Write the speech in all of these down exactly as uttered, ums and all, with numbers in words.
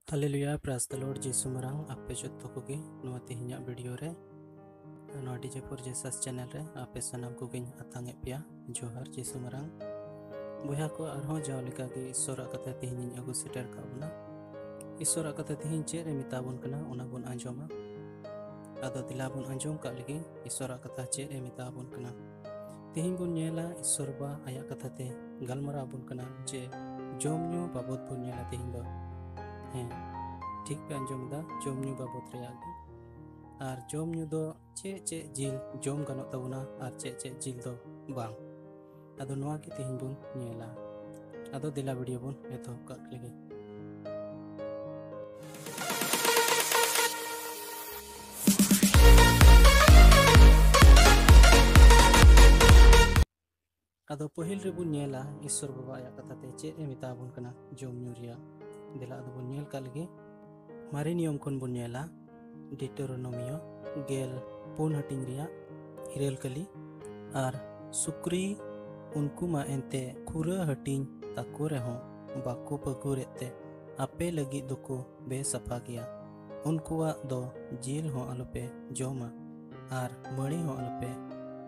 Hallelujah, praise the Lord, ᱡᱤᱥᱩ ᱢᱟᱨᱟᱝ ᱟᱯᱮ ᱡᱚᱛᱚ ᱠᱚᱜᱮ ᱱᱚᱣᱟ ᱛᱮᱦᱮᱧᱟᱜ ᱵᱷᱤᱰᱤᱭᱳ ᱨᱮ, ᱱᱚᱣᱟ DJ for Jesus ᱪᱮᱱᱮᱞ ᱨᱮ ᱟᱯᱮ ᱥᱟᱱᱟᱢ ᱠᱚᱜᱮᱧ ᱟᱛᱟᱝ ᱮᱫ ᱯᱮᱭᱟ᱾ ᱡᱚᱦᱟᱨ ᱡᱤᱥᱩ ᱢᱟᱨᱟᱝ᱾ ᱵᱚᱭᱦᱟ ᱠᱚ, ᱟᱨᱦᱚᱸ ᱡᱟᱣ ᱞᱮᱠᱟᱜᱮ ᱤᱥᱚᱨᱟᱜ ᱠᱟᱛᱷᱟ ᱛᱮᱦᱮᱧ ᱤᱧ ᱟᱹᱜᱩ ᱥᱮᱴᱮᱨ ᱠᱟᱜ ᱵᱚᱱᱟ᱾ ᱤᱥᱚᱨᱟᱜ ᱠᱟᱛᱷᱟ ᱛᱮᱦᱮᱧ ᱪᱮᱫ ᱮ ᱢᱮᱛᱟ ᱵᱚᱱ ᱠᱟᱱᱟ, ᱚᱱᱟ ᱵᱚᱱ ᱟᱸᱡᱚᱢᱟ᱾ ᱟᱫᱚ ᱫᱮᱞᱟ ᱵᱚᱱ ᱟᱸᱡᱚᱢ ᱠᱟᱜ ᱞᱮᱜᱮ, ᱤᱥᱚᱨᱟᱜ ᱠᱟᱛᱷᱟ ᱪᱮᱫ ᱮ ᱢᱮᱛᱟ ᱵᱚᱱ ᱠᱟᱱᱟ᱾ ᱛᱮᱦᱮᱧ ᱵᱚᱱ ᱧᱮᱞᱟ, ᱤᱥᱚᱨ ᱵᱟ ᱟᱭᱟᱜ ᱠᱟᱛᱷᱟ ᱛᱮ ᱜᱟᱞᱢᱟᱨᱟᱣ ᱟᱵᱚᱱ ᱠᱟᱱᱟ ᱡᱮ ᱡᱚᱢ ᱧᱩ ᱵᱟᱵᱚᱛ ᱵᱚᱱ ᱧᱮᱞᱟ ᱛᱮᱦᱮᱧ ᱫᱚ᱾ ᱦᱮᱸ, ᱴᱷᱤᱠ ᱯᱮ ᱟᱸᱡᱚᱢ ᱮᱫᱟ, ᱡᱚᱢ ᱧᱩ ᱵᱟᱵᱚᱛ ᱨᱮᱭᱟᱜ ᱜᱮ᱾ ᱟᱨ ᱡᱚᱢ ᱧᱩ ᱫᱚ ᱪᱮᱫ ᱪᱮᱫ ᱡᱤᱞ ᱡᱚᱢ ᱜᱟᱱᱚᱜ ᱛᱟᱵᱚᱱᱟ ᱟᱨ ᱪᱮᱫ ᱪᱮᱫ ᱡᱤᱞ ᱫᱚ ᱵᱟᱝ, ᱟᱫᱚ ᱱᱚᱣᱟ ᱜᱮ ᱛᱮᱦᱮᱧ ᱵᱚᱱ ᱧᱮᱞᱟ᱾ ᱟᱫᱚ ᱫᱮᱞᱟ ᱵᱷᱤᱰᱤᱭᱳ ᱵᱚᱱ ᱮᱛᱚᱦᱚᱵ ᱠᱟᱜ ᱞᱮᱜᱮ᱾ ᱟᱫᱚ ᱯᱟᱹᱦᱤᱞ ᱨᱮᱵᱚᱱ ᱧᱮᱞᱟ ᱤᱥᱚᱨ ᱵᱟᱵᱟ ᱟᱭᱟᱜ ᱠᱟᱛᱷᱟ ᱛᱮ ᱪᱮᱫ ᱮ ᱢᱮᱛᱟ ᱵᱚᱱ ᱠᱟᱱᱟ ᱡᱚᱢ ᱧᱩ ᱨᱮᱭᱟᱜ᱾ ᱫᱮᱞᱟ ᱟᱫᱚ ᱵᱚᱱ ᱧᱮᱞ ᱠᱟᱜ ᱞᱮᱜᱮ᱾ ᱢᱟᱨᱮ ᱱᱤᱭᱚᱢ ᱠᱷᱚᱱ ᱵᱚᱱ ᱧᱮᱞᱟ, ᱰᱤᱴᱳᱨᱳᱱᱚᱢᱤᱭᱚ ᱜᱮᱞ ᱯᱩᱱ ᱦᱟᱹᱴᱤᱧ ᱨᱮᱭᱟᱜ ᱤᱨᱟᱹᱞ ᱠᱟᱹᱞᱤ, ᱟᱨ ᱥᱩᱠᱨᱤ ᱩᱱᱠᱩ ᱢᱟ ᱮᱱᱛᱮ ᱠᱷᱩᱨᱟᱹ ᱦᱟᱹᱴᱤᱧ ᱛᱟᱠᱚ ᱨᱮᱦᱚᱸ ᱵᱟᱠᱚ ᱯᱟᱹᱜᱩᱨᱮᱫ ᱛᱮ ᱟᱯᱮ ᱞᱟᱹᱜᱤᱫ ᱫᱚᱠᱚ ᱵᱮᱥᱟᱯᱷᱟ ᱜᱮᱭᱟ᱾ ᱩᱱᱠᱩᱣᱟᱜ ᱫᱚ ᱡᱤᱞ ᱦᱚᱸ ᱟᱞᱚᱯᱮ ᱡᱚᱢᱟ ᱟᱨ ᱢᱟᱹᱲᱤ ᱦᱚᱸ ᱟᱞᱚᱯᱮ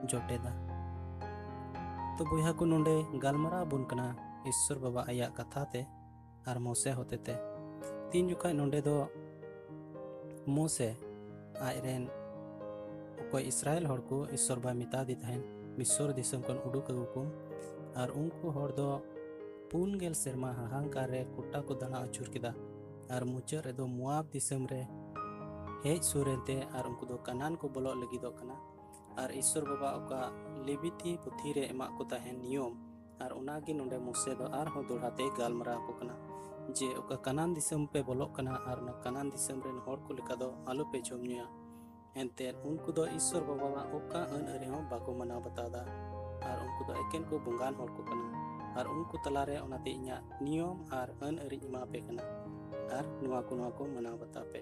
ᱡᱚᱴᱮᱫᱟ᱾ ᱛᱚ ᱵᱚᱭᱦᱟ ᱠᱚ, ᱱᱚᱰᱮ ᱜᱟᱞᱢᱟᱨᱟᱣ ᱟᱵᱚᱱ ᱠᱟᱱᱟ ᱤᱥᱥᱚᱨ ᱵᱟᱵᱟ ᱟᱭᱟᱜ ᱠᱟᱛᱷᱟ ᱛᱮ ᱟᱨ ᱢᱳᱥᱮ ᱦᱚᱛᱮᱛᱮ᱾ ᱛᱤᱱ ᱡᱚᱠᱷᱟᱡ ᱱᱚᱰᱮ ᱫᱚ ᱢᱳᱥᱮ ᱟᱡᱨᱮᱱ ᱚᱠᱚᱭ ᱤᱥᱨᱟᱭᱮᱞ ᱦᱚᱲ ᱠᱚ ᱤᱥᱥᱚᱨ ᱵᱟᱭ ᱢᱮᱛᱟᱫᱮ ᱛᱟᱦᱮᱱ, ᱢᱤᱥᱚᱨ ᱫᱤᱥᱚᱢ ᱠᱷᱚᱱ ᱩᱰᱩᱠ ᱟᱹᱜᱩ ᱠᱚᱢ, ᱟᱨ ᱩᱱᱠᱩ ᱦᱚᱲ ᱫᱚ ᱯᱩᱱ ᱜᱮᱞ ᱥᱮᱨᱢᱟ ᱦᱟᱦᱟᱝᱠᱟᱨ ᱨᱮ ᱜᱚᱴᱟ ᱠᱚ ᱫᱟᱬᱟ ᱟᱹᱪᱩᱨ ᱠᱮᱫᱟ, ᱟᱨ ᱢᱩᱪᱟᱹᱫ ᱨᱮᱫᱚ ᱢᱳᱣᱟᱵ ᱫᱤᱥᱚᱢ ᱨᱮ ᱦᱮᱡ ᱥᱩᱨ ᱮᱱᱛᱮ, ᱟᱨ ᱩᱱᱠᱩ ᱫᱚ ᱠᱟᱱᱟᱱ ᱠᱚ ᱵᱚᱞᱚᱜ ᱞᱟᱹᱜᱤᱫᱚᱜ ᱠᱟᱱᱟ᱾ ᱟᱨ ᱤᱥᱥᱚᱨ ᱵᱟᱵᱟ ᱚᱠᱟ ᱞᱮᱵᱤᱛᱤ ᱯᱩᱛᱷᱤ ᱨᱮ ᱮᱢᱟᱜ ᱠᱚ ᱛᱟᱦᱮᱱ ᱱᱤᱭᱚᱢ, ᱟᱨ ᱚᱱᱟᱜᱮ ᱱᱚᱰᱮ ᱢᱳᱥᱮ ᱫᱚ ᱟᱨᱦᱚᱸ ᱫᱚᱦᱲᱟ ᱛᱮᱭ ᱜᱟᱞᱢᱟᱨᱟᱣ ᱟᱠᱚ ᱠᱟᱱᱟ ᱡᱮ ᱚᱠᱟ ᱠᱟᱱᱟᱱ ᱫᱤᱥᱚᱢ ᱯᱮ ᱵᱚᱞᱚᱜ ᱠᱟᱱᱟ, ᱟᱨ ᱚᱱᱟ ᱠᱟᱱᱟᱱ ᱫᱤᱥᱚᱢ ᱨᱮᱱ ᱦᱚᱲ ᱠᱚ ᱞᱮᱠᱟ ᱫᱚ ᱟᱞᱚᱯᱮ ᱡᱚᱢ ᱧᱩᱭᱟ᱾ ᱮᱱᱛᱮ ᱩᱱᱠᱩ ᱫᱚ ᱤᱥᱥᱚᱨ ᱵᱟᱵᱟᱣᱟᱜ ᱚᱠᱟ ᱟᱹᱱ ᱟᱹᱨᱤ ᱦᱚᱸ ᱵᱟᱠᱚ ᱢᱟᱱᱟᱣ ᱵᱟᱛᱟᱣ ᱮᱫᱟ, ᱟᱨ ᱩᱱᱠᱩ ᱫᱚ ᱮᱠᱮᱱ ᱠᱚ ᱵᱚᱸᱜᱟᱱ ᱦᱚᱲ ᱠᱚ ᱠᱟᱱᱟ, ᱟᱨ ᱩᱱᱠᱩ ᱛᱟᱞᱟᱨᱮ ᱚᱱᱟᱛᱮ ᱤᱧᱟᱹᱜ ᱱᱤᱭᱚᱢ ᱟᱨ ᱟᱹᱱ ᱟᱹᱨᱤᱧ ᱮᱢᱟ ᱯᱮ ᱠᱟᱱᱟ, ᱟᱨ ᱱᱚᱣᱟ ᱠᱚ, ᱱᱚᱣᱟ ᱠᱚ ᱢᱟᱱᱟᱣ ᱵᱟᱛᱟᱣ ᱯᱮ᱾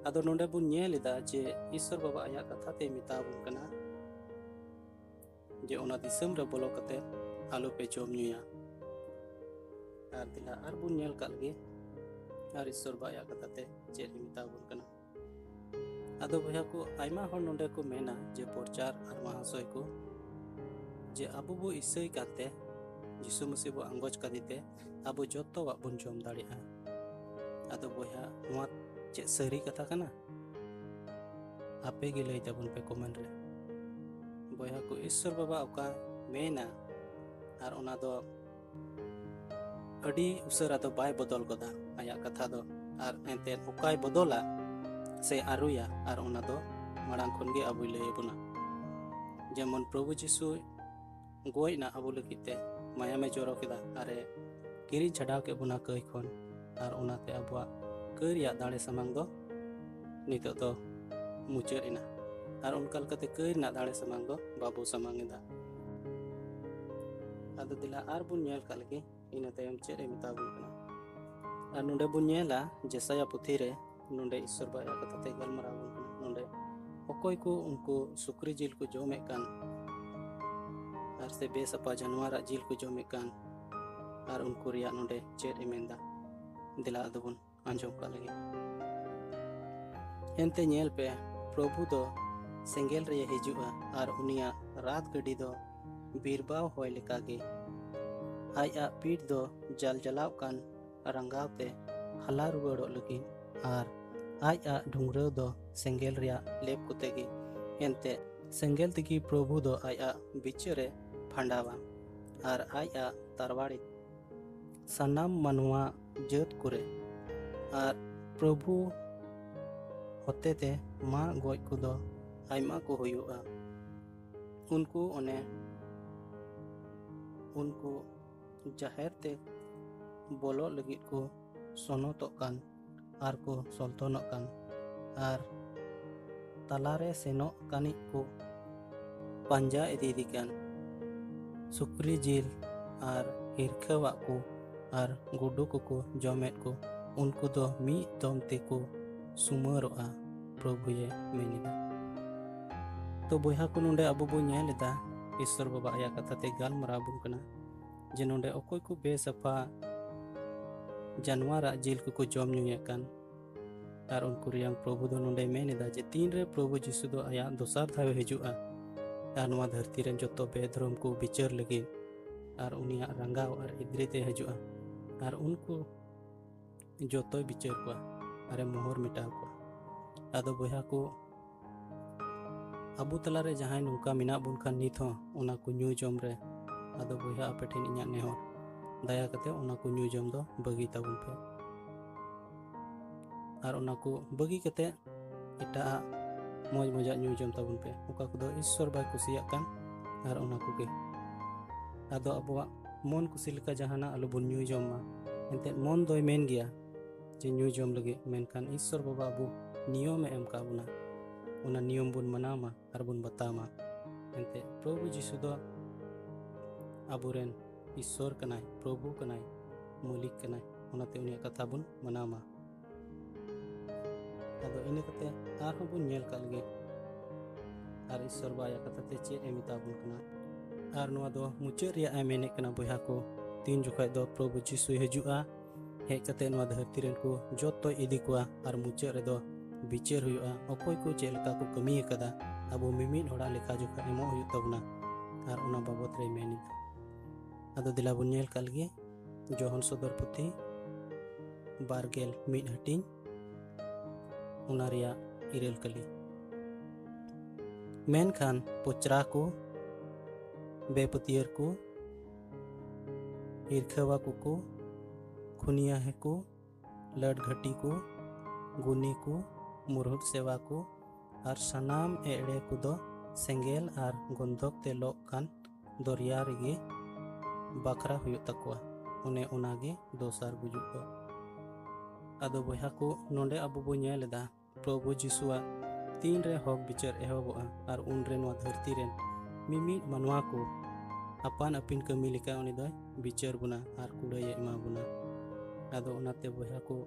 ᱟᱫᱚ ᱱᱚᱰᱮ ᱵᱚᱱ ᱧᱮᱞ ᱮᱫᱟ ᱡᱮ ᱤᱥᱥᱚᱨ ᱵᱟᱵᱟ ᱟᱭᱟᱜ ᱠᱟᱛᱷᱟ ᱛᱮᱭ ᱢᱮᱛᱟ ᱵᱚᱱ ᱠᱟᱱᱟ ᱡᱮ ᱚᱱᱟ ᱫᱤᱥᱚᱢ ᱨᱮ ᱵᱚᱞᱚ ᱠᱟᱛᱮ ᱟᱞᱚᱯᱮ ᱡᱚᱢ ᱧᱩᱭᱟ᱾ ᱟᱨ ᱫᱮᱞᱟ ᱟᱨ ᱵᱚᱱ ᱧᱮᱞ ᱠᱟᱜ ᱞᱮᱜᱮ, ᱟᱨ ᱤᱥᱥᱚᱨ ᱵᱟᱵᱟ ᱟᱭᱟᱜ ᱠᱟᱛᱷᱟ ᱛᱮ ᱪᱮᱫ ᱮ ᱢᱮᱛᱟ ᱵᱚᱱ ᱠᱟᱱᱟ᱾ ᱟᱫᱚ ᱵᱚᱭᱦᱟ ᱠᱚ, ᱟᱭᱢᱟ ᱦᱚᱲ ᱱᱚᱰᱮ ᱠᱚ ᱢᱮᱱᱟ ᱡᱮ ᱯᱨᱚᱪᱟᱨ ᱟᱨ ᱢᱟᱦᱟᱥᱚᱭ ᱠᱚ, ᱡᱮ ᱟᱵᱚ ᱵᱚ ᱤᱥᱟᱹᱭ ᱠᱟᱱᱛᱮ, ᱡᱤᱥᱩ ᱢᱟᱹᱥᱤ ᱵᱚ ᱟᱸᱜᱚᱪ ᱠᱟᱫᱮ ᱛᱮ ᱟᱵᱚ ᱡᱚᱛᱚᱣᱟᱜ ᱵᱚᱱ ᱡᱚᱢ ᱫᱟᱲᱮᱭᱟᱜᱼᱟ᱾ ᱟᱫᱚ ᱵᱚᱭᱦᱟ, ᱱᱚᱣᱟ ᱪᱮᱫ ᱥᱟᱹᱨᱤ ᱠᱟᱛᱷᱟ ᱠᱟᱱᱟ? ᱟᱯᱮ ᱜᱮ ᱞᱟᱹᱭ ᱛᱟᱵᱚᱱ ᱯᱮ comment ᱨᱮ᱾ ᱵᱚᱭᱦᱟ ᱠᱚ, ᱤᱥᱥᱚᱨ ᱵᱟᱵᱟ ᱚᱠᱟ ᱢᱮᱱᱟ, ᱟᱨ ᱚᱱᱟ ᱫᱚ ᱟᱹᱰᱤ ᱩᱥᱟᱹᱨᱟ ᱫᱚ ᱵᱟᱭ ᱵᱚᱫᱚᱞ ᱜᱚᱫᱟ ᱟᱭᱟᱜ ᱠᱟᱛᱷᱟ ᱫᱚ᱾ ᱟᱨ ᱮᱱᱛᱮ ᱚᱠᱟᱭ ᱵᱚᱫᱚᱞᱟ ᱥᱮ ᱟᱹᱨᱩᱭᱟ, ᱟᱨ ᱚᱱᱟ ᱫᱚ ᱢᱟᱲᱟᱝ ᱠᱷᱚᱱ ᱜᱮ ᱟᱵᱚᱭ ᱞᱟᱹᱭ ᱟᱵᱚᱱᱟ᱾ ᱡᱮᱢᱚᱱ ᱯᱨᱚᱵᱷᱩ ᱡᱤᱥᱩ ᱜᱚᱡ ᱮᱱᱟ ᱟᱵᱚ ᱞᱟᱹᱜᱤᱫ ᱛᱮ, ᱢᱟᱭᱟᱢᱮ ᱡᱚᱨᱚ ᱠᱮᱫᱟ ᱟᱨᱮ ᱠᱤᱨᱤᱧ ᱪᱷᱟᱰᱟᱣ ᱠᱮᱫ ᱵᱚᱱᱟ ᱠᱟᱹᱭ ᱠᱷᱚᱱ, ᱟᱨ ᱚᱱᱟᱛᱮ ᱟᱵᱚᱣᱟᱜ ᱠᱟᱹᱭ ᱨᱮᱭᱟᱜ ᱫᱟᱲᱮ ᱥᱟᱢᱟᱝ ᱫᱚ ᱱᱤᱛᱚᱜ ᱫᱚ ᱢᱩᱪᱟᱹᱫ ᱮᱱᱟ᱾ ᱟᱨ ᱚᱱᱠᱟ ᱞᱮᱠᱟᱛᱮ ᱠᱟᱹᱭ ᱨᱮᱱᱟᱜ ᱫᱟᱲᱮ ᱥᱟᱢᱟᱝ ᱫᱚ ᱵᱟᱵᱚ ᱥᱟᱢᱟᱝ ᱮᱫᱟ᱾ ᱟᱫᱚ ᱫᱮᱞᱟ ᱟᱨ ᱵᱚᱱ ᱧᱮᱞ ᱠᱟᱜ ᱞᱮᱜᱮ, ᱤᱱᱟᱹ ᱛᱟᱭᱚᱢ ᱪᱮᱫ ᱮ ᱢᱮᱛᱟ ᱵᱚᱱ ᱠᱟᱱᱟ᱾ ᱟᱨ ᱱᱚᱰᱮ ᱵᱚᱱ ᱧᱮᱞᱟ ᱡᱮᱥᱟᱭᱟ ᱯᱩᱛᱷᱤ ᱨᱮ, ᱱᱚᱰᱮ ᱤᱥᱥᱚᱨ ᱵᱟᱵᱟ ᱟᱭᱟᱜ ᱠᱟᱛᱷᱟ ᱛᱮ ᱜᱟᱞᱢᱟᱨᱟᱣ ᱵᱚᱱ ᱠᱟᱱᱟ᱾ ᱱᱚᱰᱮ ᱚᱠᱚᱭ ᱠᱚ ᱩᱱᱠᱩ ᱥᱩᱠᱨᱤ ᱡᱤᱞ ᱠᱚ ᱡᱚᱢᱮᱫ ᱠᱟᱱ ᱟᱨ ᱥᱮ ᱵᱮᱥᱟᱯᱟ ᱡᱟᱱᱣᱟᱨᱟᱜ ᱡᱤᱞ ᱠᱚ ᱡᱚᱢᱮᱫ ᱠᱟᱱ, ᱟᱨ ᱩᱱᱠᱩ ᱨᱮᱭᱟᱜ ᱱᱚᱰᱮ ᱪᱮᱫ ᱮ ᱢᱮᱱᱫᱟ, ᱫᱮᱞᱟ ᱟᱫᱚ ᱵᱚᱱ ᱟᱸᱡᱚᱢ ᱠᱟᱜ ᱞᱮᱜᱮ᱾ ᱮᱱᱛᱮ ᱧᱮᱞ ᱯᱮ, ᱯᱨᱚᱵᱷᱩ ᱫᱚ ᱥᱮᱸᱜᱮᱞ ᱨᱮᱭ ᱦᱤᱡᱩᱜᱼᱟ, ᱟᱨ ᱩᱱᱤᱭᱟᱜ ᱨᱟᱛ ᱜᱟᱹᱰᱤ ᱫᱚ ᱵᱤᱨᱵᱟᱣ ᱦᱚᱭ ᱞᱮᱠᱟᱜᱮ᱾ ᱟᱡᱟᱜ ᱯᱤᱴ ᱫᱚ ᱡᱟᱞᱡᱟᱞᱟᱣ ᱠᱟᱱ ᱨᱟᱸᱜᱟᱣ ᱛᱮ ᱦᱟᱞᱟ ᱨᱩᱣᱟᱹᱲᱚᱜ ᱞᱟᱹᱜᱤᱫ, ᱟᱨ ᱟᱡᱟᱜ ᱰᱷᱩᱝᱨᱟᱹᱣ ᱫᱚ ᱥᱮᱸᱜᱮᱞ ᱨᱮᱭᱟᱜ ᱞᱮᱯ ᱠᱚᱛᱮ ᱜᱮ᱾ ᱮᱱᱛᱮ ᱥᱮᱸᱜᱮᱞ ᱛᱮᱜᱮ ᱯᱨᱚᱵᱷᱩ ᱫᱚ ᱟᱡᱟᱜ ᱵᱤᱪᱟᱹᱨᱮ ᱯᱷᱟᱸᱰᱟᱣᱟ, ᱟᱨ ᱟᱡᱟᱜ ᱛᱟᱨᱣᱟᱲᱤ ᱥᱟᱱᱟᱢ ᱢᱟᱱᱣᱟ ᱡᱟᱹᱛ ᱠᱚᱨᱮ᱾ ᱟᱨ ᱯᱨᱚᱵᱷᱩ ᱦᱚᱛᱮᱛᱮ ᱢᱟᱜ ᱜᱚᱡ ᱠᱚᱫᱚ ᱟᱭᱢᱟ ᱠᱚ ᱦᱩᱭᱩᱜᱼᱟ᱾ ᱩᱱᱠᱩ ᱚᱱᱮ ᱩᱱᱠᱩ ᱡᱟᱦᱮᱨ ᱛᱮ ᱵᱚᱞᱚᱜ ᱞᱟᱹᱜᱤᱫ ᱠᱚ ᱥᱚᱱᱚᱛᱚᱜ ᱠᱟᱱ ᱟᱨ ᱠᱚ ᱥᱚᱞᱛᱚᱱᱚᱜ ᱠᱟᱱ, ᱟᱨ ᱛᱟᱞᱟᱨᱮ ᱥᱮᱱᱚᱜ ᱠᱟᱱᱤᱡ ᱠᱚ ᱯᱟᱸᱡᱟ ᱤᱫᱤᱭᱮᱫᱮ ᱠᱟᱱ᱾ ᱥᱩᱠᱨᱤ ᱡᱤᱞ ᱟᱨ ᱦᱤᱨᱠᱷᱟᱹᱣᱟᱜ ᱠᱚ ᱟᱨ ᱜᱩᱰᱩ ᱠᱚᱠᱚ ᱡᱚᱢᱮᱫ ᱠᱚ, ᱩᱱᱠᱩ ᱫᱚ ᱢᱤᱫ ᱫᱚᱢ ᱛᱮᱠᱚ ᱥᱩᱢᱟᱹᱨᱚᱜᱼᱟ, ᱯᱨᱚᱵᱷᱩᱭᱮ ᱢᱮᱱᱮᱫᱟ᱾ ᱛᱚ ᱵᱚᱭᱦᱟ ᱠᱚ, ᱱᱚᱰᱮ ᱟᱵᱚ ᱵᱚ ᱧᱮᱞ ᱮᱫᱟ, ᱤᱥᱥᱚᱨ ᱵᱟᱵᱟ ᱟᱭᱟᱜ ᱠᱟᱛᱷᱟ ᱛᱮ ᱜᱟᱞᱢᱟᱨᱟᱣ ᱟᱵᱚᱱ ᱠᱟᱱᱟ ᱡᱮ ᱱᱚᱰᱮ ᱚᱠᱚᱭ ᱠᱚ ᱵᱮᱥᱟᱯᱷᱟ ᱡᱟᱱᱣᱟᱨᱟᱜ ᱡᱤᱞ ᱠᱚᱠᱚ ᱡᱚᱢ ᱧᱩᱭᱮᱫ ᱠᱟᱱ᱾ ᱟᱨ ᱩᱱᱠᱩ ᱨᱮᱭᱟᱝ ᱯᱨᱚᱵᱷᱩ ᱫᱚ ᱱᱚᱰᱮᱭ ᱢᱮᱱ ᱮᱫᱟ ᱡᱮ ᱛᱤᱱᱨᱮ ᱯᱨᱚᱵᱷᱩ ᱡᱤᱥᱩ ᱫᱚ ᱟᱭᱟᱜ ᱫᱚᱥᱟᱨ ᱫᱷᱟᱣᱮ ᱦᱤᱡᱩᱜᱼᱟ ᱟᱨ ᱱᱚᱣᱟ ᱫᱷᱟᱹᱨᱛᱤ ᱨᱮᱱ ᱡᱚᱛᱚ ᱵᱮᱫᱷᱨᱚᱢ ᱠᱚ ᱵᱤᱪᱟᱹᱨ ᱞᱟᱹᱜᱤᱫ ᱟᱨ ᱩᱱᱤᱭᱟᱜ ᱨᱟᱸᱜᱟᱣ ᱟᱨ ᱮᱫᱽᱨᱮ ᱛᱮ ᱦᱤᱡᱩᱜᱼᱟ ᱟᱨ ᱩᱱᱠᱩ ᱡᱚᱛᱚᱭ ᱵᱤᱪᱟᱹᱨ ᱠᱚᱣᱟ ᱟᱨᱮ ᱢᱚᱦᱚᱨ ᱢᱮᱴᱟᱣ ᱠᱚᱣᱟ᱾ ᱟᱫᱚ ᱵᱚᱭᱦᱟ ᱠᱚ, ᱟᱵᱚ ᱛᱟᱞᱟᱨᱮ ᱡᱟᱦᱟᱸᱭ ᱱᱚᱝᱠᱟ ᱢᱮᱱᱟᱜ ᱵᱚᱱ ᱠᱷᱟᱱ ᱱᱤᱛ ᱦᱚᱸ ᱚᱱᱟ ᱠᱚ ᱧᱩ ᱡᱚᱢ ᱨᱮ, ᱟᱫᱚ ᱵᱚᱭᱦᱟ ᱟᱯᱮ ᱴᱷᱮᱱ ᱤᱧᱟᱹᱜ ᱱᱮᱦᱚᱨ, ᱫᱟᱭᱟ ᱠᱟᱛᱮ ᱚᱱᱟ ᱠᱚ ᱧᱩ ᱡᱚᱢ ᱫᱚ ᱵᱟᱹᱜᱤ ᱛᱟᱵᱚᱱ ᱯᱮ᱾ ᱟᱨ ᱚᱱᱟ ᱠᱚ ᱵᱟᱹᱜᱤ ᱠᱟᱛᱮ ᱮᱴᱟᱜᱟᱜ ᱢᱚᱡᱽ ᱢᱚᱡᱟᱜ ᱧᱩ ᱡᱚᱢ ᱛᱟᱵᱚᱱ ᱯᱮ, ᱚᱠᱟ ᱠᱚᱫᱚ ᱤᱥᱥᱚᱨ ᱵᱟᱭ ᱠᱩᱥᱤᱭᱟᱜ ᱠᱟᱱ, ᱟᱨ ᱚᱱᱟ ᱠᱚᱜᱮ᱾ ᱟᱫᱚ ᱟᱵᱚᱣᱟᱜ ᱢᱚᱱ ᱠᱩᱥᱤ ᱞᱮᱠᱟ ᱡᱟᱦᱟᱱᱟᱜ ᱟᱞᱚᱵᱚᱱ ᱧᱩ ᱡᱚᱢ ᱢᱟ᱾ ᱮᱱᱛᱮᱫ ᱢᱚᱱ ᱫᱚᱭ ᱢᱮᱱ ᱜᱮᱭᱟ ᱡᱮ ᱧᱩ ᱡᱚᱢ ᱞᱟᱹᱜᱤᱫ, ᱢᱮᱱᱠᱷᱟᱱ ᱤᱥᱥᱚᱨ ᱵᱟᱵᱟ ᱟᱵᱚ ᱱᱤᱭᱚᱢᱮ ᱮᱢ ᱠᱟᱜ ᱵᱚᱱᱟ, ᱚᱱᱟ ᱱᱤᱭᱚᱢ ᱵᱚᱱ ᱢᱟᱱᱟᱣ ᱢᱟ ᱟᱨ ᱵᱚᱱ ᱵᱟᱛᱟᱣ ᱢᱟ᱾ ᱮᱱᱛᱮᱫ ᱯᱨᱚᱵᱷᱩ ᱡᱤᱥᱩ ᱫᱚ ᱟᱵᱚᱨᱮᱱ ᱤᱥᱥᱚᱨ ᱠᱟᱱᱟᱭ, ᱯᱨᱚᱵᱷᱩ ᱠᱟᱱᱟᱭ, ᱢᱟᱹᱞᱤᱠ ᱠᱟᱱᱟᱭ, ᱚᱱᱟᱛᱮ ᱩᱱᱤᱭᱟᱜ ᱠᱟᱛᱷᱟ ᱵᱚᱱ ᱢᱟᱱᱟᱣ ᱢᱟ᱾ ᱟᱫᱚ ᱤᱱᱟᱹ ᱠᱟᱛᱮ ᱟᱨᱦᱚᱸ ᱵᱚᱱ ᱧᱮᱞ ᱠᱟᱜ ᱞᱮᱜᱮ ᱟᱨ ᱤᱥᱥᱚᱨ ᱵᱟᱵᱟ ᱟᱭᱟᱜ ᱠᱟᱛᱷᱟ ᱛᱮ ᱪᱮᱫ ᱮ ᱢᱮᱛᱟ ᱵᱚᱱ ᱠᱟᱱᱟ᱾ ᱟᱨ ᱱᱚᱣᱟ ᱫᱚ ᱢᱩᱪᱟᱹᱫ ᱨᱮᱭᱟᱜ ᱮ ᱢᱮᱱᱮᱫ ᱠᱟᱱᱟ ᱵᱚᱭᱦᱟ ᱠᱚ, ᱛᱤᱱ ᱡᱚᱠᱷᱚᱡ ᱫᱚ ᱯᱨᱚᱵᱷᱩ ᱡᱤᱥᱩᱭ ᱦᱤᱡᱩᱜᱼᱟ, ᱦᱮᱡ ᱠᱟᱛᱮ ᱱᱚᱣᱟ ᱫᱷᱟᱹᱨᱛᱤ ᱨᱮᱱ ᱠᱚ ᱡᱚᱛᱚᱭ ᱤᱫᱤ ᱠᱚᱣᱟ ᱟᱨ ᱢᱩᱪᱟᱹᱫ ᱨᱮᱫᱚ ᱵᱤᱪᱟᱹᱨ ᱦᱩᱭᱩᱜᱼᱟ, ᱚᱠᱚᱭ ᱠᱚ ᱪᱮᱫ ᱞᱮᱠᱟ ᱠᱚ ᱠᱟᱹᱢᱤ ᱟᱠᱟᱫᱟ, ᱟᱵᱚ ᱢᱤᱢᱤᱫ ᱦᱚᱲᱟᱜ ᱞᱮᱠᱷᱟ ᱡᱚᱠᱷᱟ ᱮᱢᱚᱜ ᱦᱩᱭᱩᱜ ᱛᱟᱵᱚᱱᱟ᱾ ᱟᱨ ᱚᱱᱟ ᱵᱟᱵᱚᱛ ᱨᱮᱭ ᱢᱮᱱ ᱮᱫᱟ᱾ ᱟᱫᱚ ᱫᱮᱞᱟ ᱵᱚᱱ ᱧᱮᱞ ᱠᱟᱜ ᱞᱮᱜᱮ ᱡᱚᱦᱚᱱ ᱥᱚᱫᱚᱨ ᱯᱩᱛᱷᱤ ᱵᱟᱨ ᱜᱮᱞ ᱢᱤᱫ ᱦᱟᱹᱴᱤᱧ, ᱚᱱᱟ ᱨᱮᱭᱟᱜ ᱤᱨᱟᱹᱞ ᱠᱟᱹᱞᱤ᱾ ᱢᱮᱱᱠᱷᱟᱱ ᱯᱚᱪᱨᱟ ᱠᱚ, ᱵᱮᱯᱟᱹᱛᱭᱟᱹᱨ ᱠᱚ, ᱦᱤᱨᱠᱷᱟᱹᱣᱟ ᱠᱚᱠᱚ, ᱠᱷᱩᱱᱤᱭᱟᱹ ᱠᱚ, ᱞᱟᱹᱰ ᱜᱷᱟᱹᱴᱤ ᱠᱚ, ᱜᱩᱱᱤ ᱠᱚ, ᱢᱩᱨᱦᱩᱫ ᱥᱮᱣᱟ ᱠᱚ, ᱟᱨ ᱥᱟᱱᱟᱢ ᱮᱲᱮ ᱠᱚᱫᱚ ᱥᱮᱸᱜᱮᱞ ᱟᱨ ᱜᱚᱱᱫᱷᱚᱠ ᱛᱮ ᱞᱚᱜ ᱠᱟᱱ ᱫᱚᱨᱭᱟ ᱨᱮᱜᱮ ᱵᱟᱠᱷᱨᱟ ᱦᱩᱭᱩᱜ ᱛᱟᱠᱚᱣᱟ᱾ ᱚᱱᱮ ᱚᱱᱟᱜᱮ ᱫᱚᱥᱟᱨ ᱜᱩᱡᱩᱜ ᱫᱚ᱾ ᱟᱫᱚ ᱵᱚᱭᱦᱟ ᱠᱚ, ᱱᱚᱰᱮ ᱟᱵᱚ ᱵᱚ ᱧᱮᱞ ᱮᱫᱟ ᱯᱨᱚᱵᱷᱩ ᱡᱤᱥᱩᱣᱟᱜ ᱛᱤᱱᱨᱮ ᱦᱚᱠ ᱵᱤᱪᱟᱹᱨ ᱮᱦᱚᱵᱚᱜᱼᱟ ᱟᱨ ᱩᱱᱨᱮ ᱱᱚᱣᱟ ᱫᱷᱟᱹᱨᱛᱤ ᱨᱮᱱ ᱢᱤᱢᱤᱫ ᱢᱟᱱᱣᱟ ᱠᱚ ᱟᱯᱟᱱ ᱟᱹᱯᱤᱱ ᱠᱟᱹᱢᱤ ᱞᱮᱠᱟ ᱩᱱᱤ ᱫᱚᱭ ᱵᱤᱪᱟᱹᱨ ᱵᱚᱱᱟ ᱟᱨ ᱠᱩᱲᱟᱹᱭᱮ ᱮᱢᱟ ᱵᱚᱱᱟ᱾ ᱟᱫᱚ ᱚᱱᱟᱛᱮ ᱵᱚᱭᱦᱟ ᱠᱚ,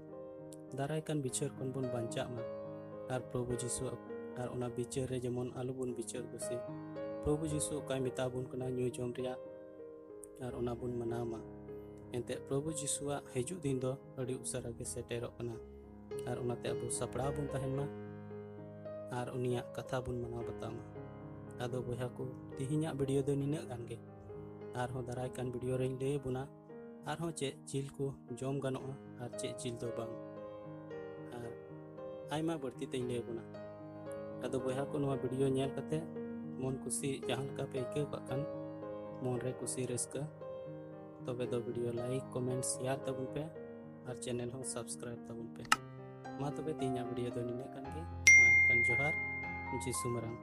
ᱫᱟᱨᱟᱭ ᱠᱟᱱ ᱵᱤᱪᱟᱹᱨ ᱠᱷᱚᱱ ᱵᱚᱱ ᱵᱟᱧᱪᱟᱜ ᱢᱟ ᱟᱨ ᱯᱨᱚᱵᱷᱩ ᱡᱤᱥᱩ ᱟᱨ ᱚᱱᱟ ᱵᱤᱪᱟᱹᱨ ᱨᱮ ᱡᱮᱢᱚᱱ ᱟᱞᱚᱵᱚᱱ ᱵᱤᱪᱟᱹᱨ ᱫᱳᱥᱤ᱾ ᱯᱨᱚᱵᱷᱩ ᱡᱤᱥᱩ ᱚᱠᱟᱭ ᱢᱮᱛᱟ ᱵᱚᱱ ᱠᱟᱱᱟ ᱧᱩ ᱡᱚᱢ ᱨᱮᱭᱟᱜ, ᱟᱨ ᱚᱱᱟ ᱵᱚᱱ ᱢᱟᱱᱟᱣ ᱢᱟ᱾ ᱮᱱᱛᱮ ᱯᱨᱚᱵᱷᱩ ᱡᱤᱥᱩᱣᱟᱜ ᱦᱤᱡᱩᱜ ᱫᱤᱱ ᱫᱚ ᱟᱹᱰᱤ ᱩᱥᱟᱹᱨᱟ ᱜᱮ ᱥᱮᱴᱮᱨᱚᱜ ᱠᱟᱱᱟ᱾ ᱟᱨ ᱚᱱᱟᱛᱮ ᱟᱵᱚ ᱥᱟᱯᱲᱟᱣ ᱵᱚᱱ ᱛᱟᱦᱮᱱ ᱢᱟ ᱟᱨ ᱩᱱᱤᱭᱟᱜ ᱠᱟᱛᱷᱟ ᱵᱚᱱ ᱢᱟᱱᱟᱣ ᱵᱟᱛᱟᱣ ᱢᱟ᱾ ᱟᱫᱚ ᱵᱚᱭᱦᱟ ᱠᱚ, ᱛᱮᱦᱮᱧᱟᱜ ᱵᱷᱤᱰᱤᱭᱳ ᱫᱚ ᱱᱤᱱᱟᱹᱜ ᱜᱟᱱ ᱜᱮ᱾ ᱟᱨᱦᱚᱸ ᱫᱟᱨᱟᱭ ᱠᱟᱱ ᱵᱷᱤᱰᱤᱭᱳ ᱨᱮᱧ ᱞᱟᱹᱭ ᱟᱵᱚᱱᱟ ᱟᱨᱦᱚᱸ ᱪᱮᱫ ᱡᱤᱞ ᱠᱚ ᱡᱚᱢ ᱜᱟᱱᱚᱜᱼᱟ ᱟᱨ ᱪᱮᱫ ᱡᱤᱞ ᱫᱚ ᱵᱟᱝ, ᱟᱨ ᱟᱭᱢᱟ ᱵᱟᱹᱲᱛᱤ ᱛᱮᱧ ᱞᱟᱹᱭ ᱟᱵᱚᱱᱟ᱾ ᱟᱫᱚ ᱵᱚᱭᱦᱟ ᱠᱚ, ᱱᱚᱣᱟ ᱵᱷᱤᱰᱤᱭᱳ ᱧᱮᱞ ᱠᱟᱛᱮ ᱢᱚᱱ ᱠᱩᱥᱤ ᱡᱟᱦᱟᱸ ᱞᱮᱠᱟ ᱯᱮ ᱟᱹᱭᱠᱟᱹᱣ ᱠᱟᱜ ᱠᱷᱟᱱ, ᱢᱚᱱ ᱨᱮ ᱠᱩᱥᱤ ᱨᱟᱹᱥᱠᱟᱹ, ᱛᱚᱵᱮ ᱫᱚ ᱵᱷᱤᱰᱤᱭᱳ ᱞᱟᱭᱤᱠ, ᱠᱚᱢᱮᱱᱴ, ᱥᱮᱭᱟᱨ ᱛᱟᱵᱚᱱ ᱯᱮ ᱟᱨ ᱪᱮᱱᱮᱞ ᱦᱚᱸ ᱥᱟᱵᱥᱠᱨᱟᱭᱤᱵ ᱛᱟᱵᱚᱱ ᱯᱮ᱾ ᱢᱟ ᱛᱚᱵᱮ ᱛᱮᱦᱮᱧᱟᱜ ᱵᱷᱤᱰᱤᱭᱳ ᱫᱚ ᱱᱤᱱᱟᱹᱜ ᱜᱟᱱ ᱜᱮ᱾ ᱢᱟ ᱮᱱᱠᱷᱟᱱ ᱡᱚᱦᱟᱨ, ᱡᱤᱥᱩ ᱢᱟᱨᱟᱝ᱾